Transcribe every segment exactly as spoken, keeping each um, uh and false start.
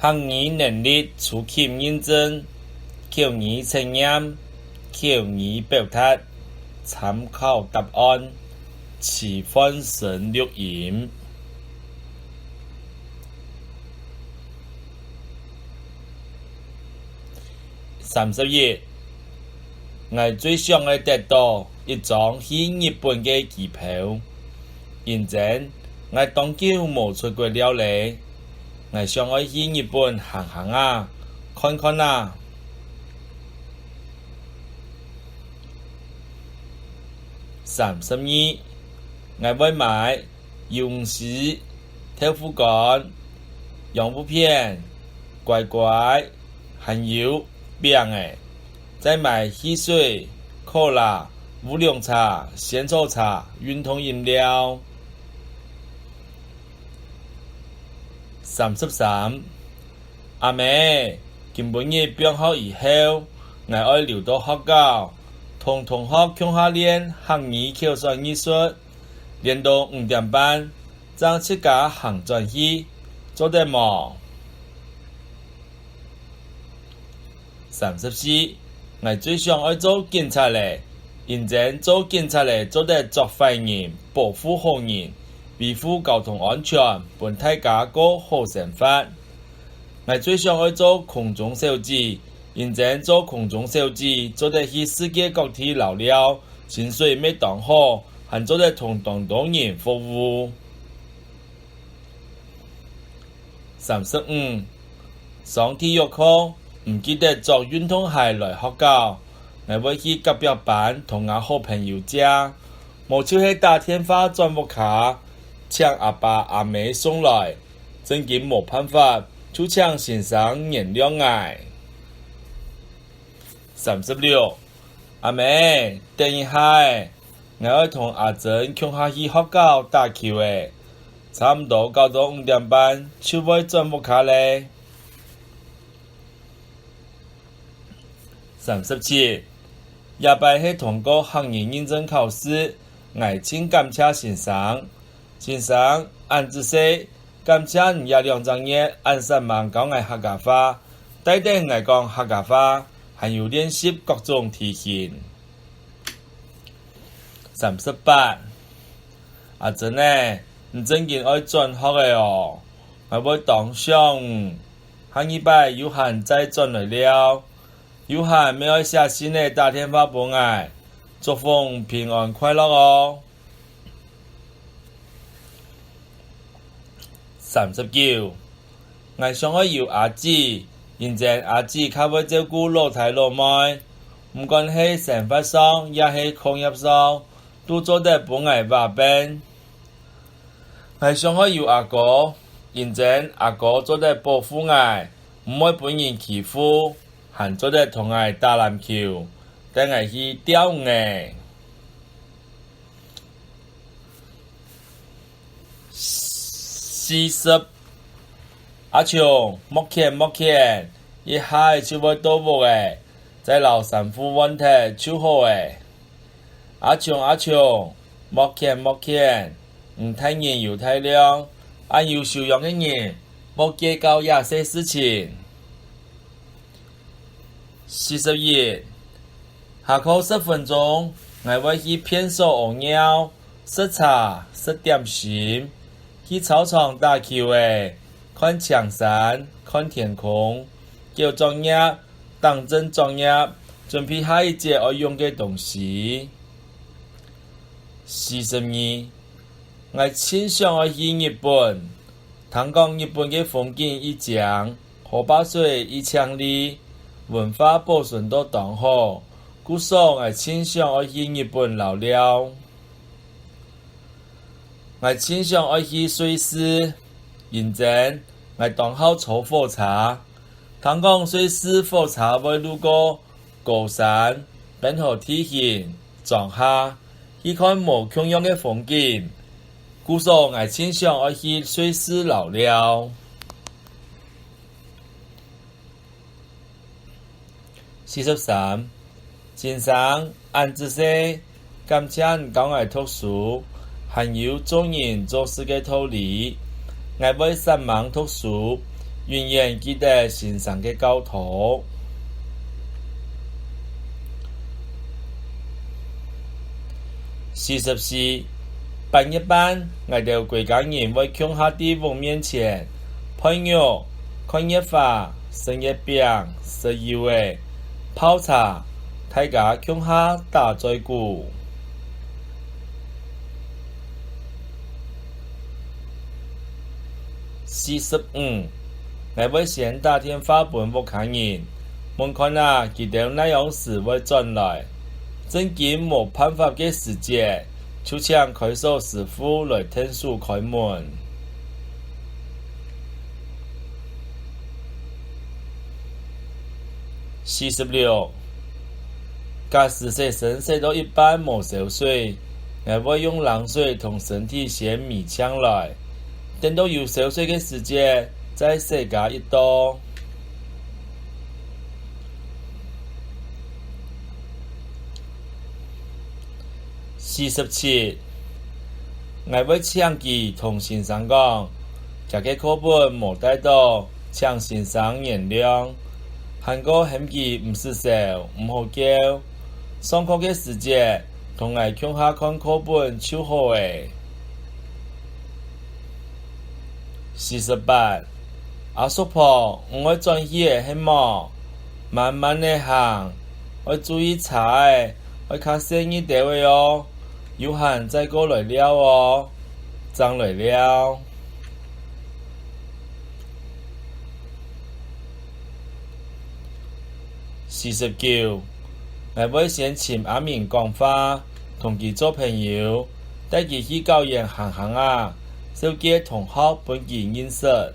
客語能力初級認證，口語測驗，口語表達，參考答案，徐煥昇錄音。三十一，𠊎最想愛得到一張去日本个機票，因為𠊎當久無出國尞咧。 𠊎想愛去日本行行啊，看看啊。三十二，𠊎會買魷魚絲、豆腐乾、洋芋片、乖乖，還有餅仔，再買汽水、可樂、烏龍茶、仙草茶、運動飲料。 三十三，阿姆，今晡日放學以後，𠊎愛留到學校，同同學共下練客語口說藝術，練到五點半，正自家行轉去，做得無？ 三十四，𠊎最想愛做警察咧，因為做警察咧做得捉壞人、保護好人、維護交通安全，分大家過好生活。𠊎最想愛做空中小姐，因為做空中小姐做得去世界各地尞尞，薪水乜當好，還做得同當多人服務。 三十五，上體育課，毋記得著運動鞋來學校，𠊎會去隔壁班同吾好朋友借，無就係打電話轉屋下，請阿爸阿姆送來，正經無辦法，就請先生原諒𠊎。 三十六，阿姆，等一下仔，𠊎愛同阿珍共下去學校打球仔，差毋多搞到五點半就會轉屋下咧。三十七，這擺係通過客語認證考試，𠊎盡感謝先生。先生，恁仔細， 感謝你這兩隻月恁煞猛教𠊎客家話，帶等𠊎講客家話，還有練習各種題型。三十八，阿珍仔，你正經愛轉學仔哦，𠊎會當想你，下二擺有閒再轉來尞，有閒乜愛寫信仔打電話分𠊎，祝福你平安快樂哦。 三十九，𠊎想愛有阿姊，因為阿姊較會照顧老弟老妹，毋管係生活上也係課業上，都做得分𠊎話柄。𠊎想愛有阿哥，因為阿哥做得保護𠊎，毋會分人欺負，還做得同𠊎打籃球，帶𠊎去釣魚仔。 四十，阿松，莫譴莫譴，一下仔就會到屋仔，再摎衫褲換忒就好仔。阿松阿松，莫譴莫譴，你大人有大量，恁有修養个人，莫計較這細事情。 四十一，下課十分鐘，𠊎會去便所屙尿，食茶，食點心，去操場打球仔，看青山，看天空，繳作業，訂正作業，準備下一節愛用个東西。四十二，𠊎盡想愛去日本，聽講日本个風景已靚， 河壩水已淨俐，文化保存到當好，故所𠊎盡想愛去日本尞尞。𠊎盡想愛去瑞士，因為𠊎當好坐火車。聽講瑞士火車會路過 高山、冰河地形、莊下，去看無共樣个風景，故所𠊎盡想愛去瑞士尞尞。四十三，先生，恁仔細，感謝你教𠊎讀書，還有做人做事个道理。𠊎會煞猛讀書，永遠記得先生个教導。四十四，八月半，𠊎兜歸家人會共下在屋面前焙肉、看月花、食月餅、食柚仔、泡茶，大家共下打嘴鼓。 四十五，𠊎會先打電話分屋下人，問看啊，佢兜哪央時會轉來。正經無辦法个時節，就請開鎖師傅來𢯭手開門。四十六，假使洗身洗到一半無燒水，𠊎會用冷水同身體先瀰淨來，等到有燒水个時節，再洗加一到。四十七，𠊎會請佢同先生講，厥个課本無帶到，請先生原諒，還過喊佢毋使愁，毋好噭。上課个時節，同𠊎共下看課本就好咧。四十八，阿叔婆，你愛轉去咧係無？慢慢仔行，愛注意車仔，愛較細義兜仔哦。有閒再過來尞哦，正來尞。 四十九，𠊎會先尋阿明講話，同佢做朋友，帶佢去校園行行啊，紹介同學分佢認識。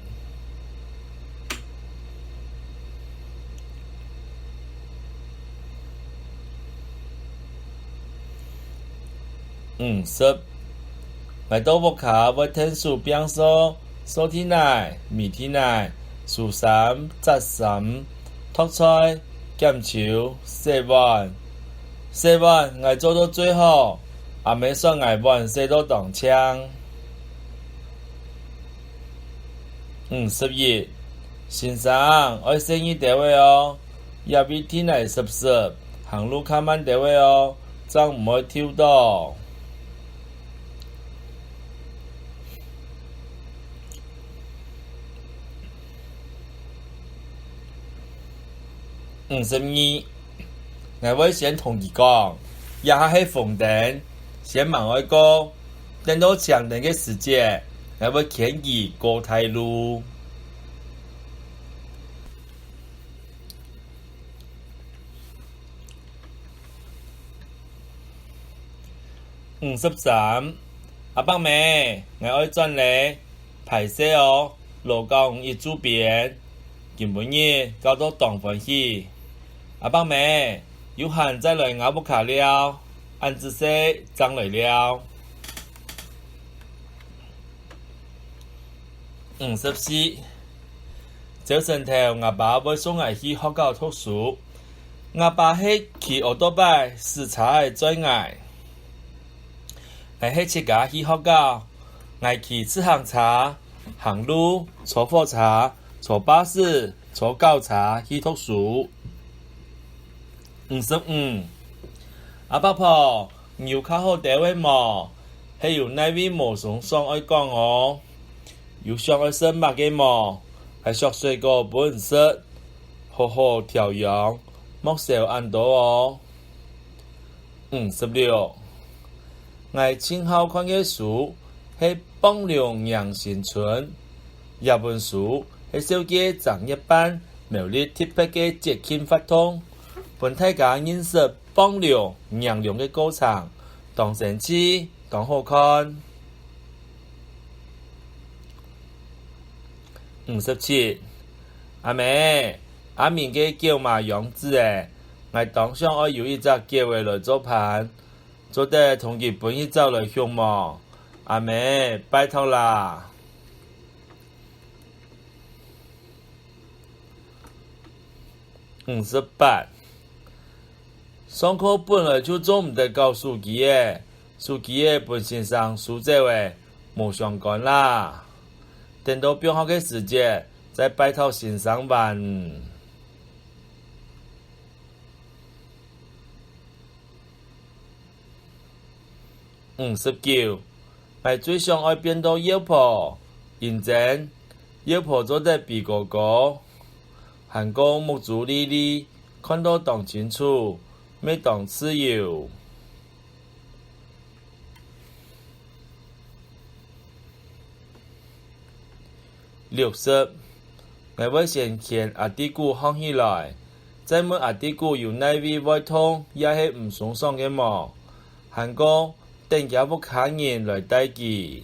五十，𠊎到屋下會𢯭手拚掃， 掃地泥、沬地泥、收衫、摺衫、擇菜、撿揫、洗碗。洗碗𠊎做到最好，阿姆說𠊎碗洗到當淨。五十一，先生，愛細義兜仔哦，這位地泥濕濕，行路較慢兜仔哦，正毋會丟到。 五十二，𠊎會先同佢講，這下係紅燈，先吂愛過，等到青燈个時節，𠊎會牽佢過大路。 五十三，阿伯姆，𠊎愛轉咧，歹勢哦，勞教你一晝邊，今晡日教到當歡喜。阿伯姆，有閒再來吾屋下尞，恁仔細正來尞。 五十四，朝晨頭吾爸會送𠊎去學校讀書。吾爸係騎奧多拜駛車仔載𠊎。𠊎係自家去學校，𠊎騎自行車、行路、坐火車、坐巴士、坐校車去讀書。 五十五，阿伯婆，你有較好兜仔無？係有哪位無鬆爽愛講哦？有想愛食麼个無？𠊎削水果分你食，好好調養，莫愁恁多哦。五十六， 𠊎盡好看个書係《傍龍迎新春》。這本書係紹介正月半苗栗特別个節慶活動，分大家認識傍龍、迎龍个過程，當生趣，當好看。五十七，阿姆，阿明个狗嫲養子咧，𠊎當想愛有一隻狗仔來做伴， 做得同佢分一隻來畜無？阿姆，拜託啦！五十八，上課本來就做毋得搞手機仔，手機仔分先生收走咧，無相干啦。等到放學个時節，來拜託先生玩。五十九，𠊎最想愛變到鷂婆，因為鷂婆做得飛高高，還過目珠利利，看到當清楚，乜當自由。六十，𠊎會先牽阿弟牯䟘起來，再問阿弟牯有哪位會痛也係毋鬆爽个無，還過等厥屋下人來帶佢。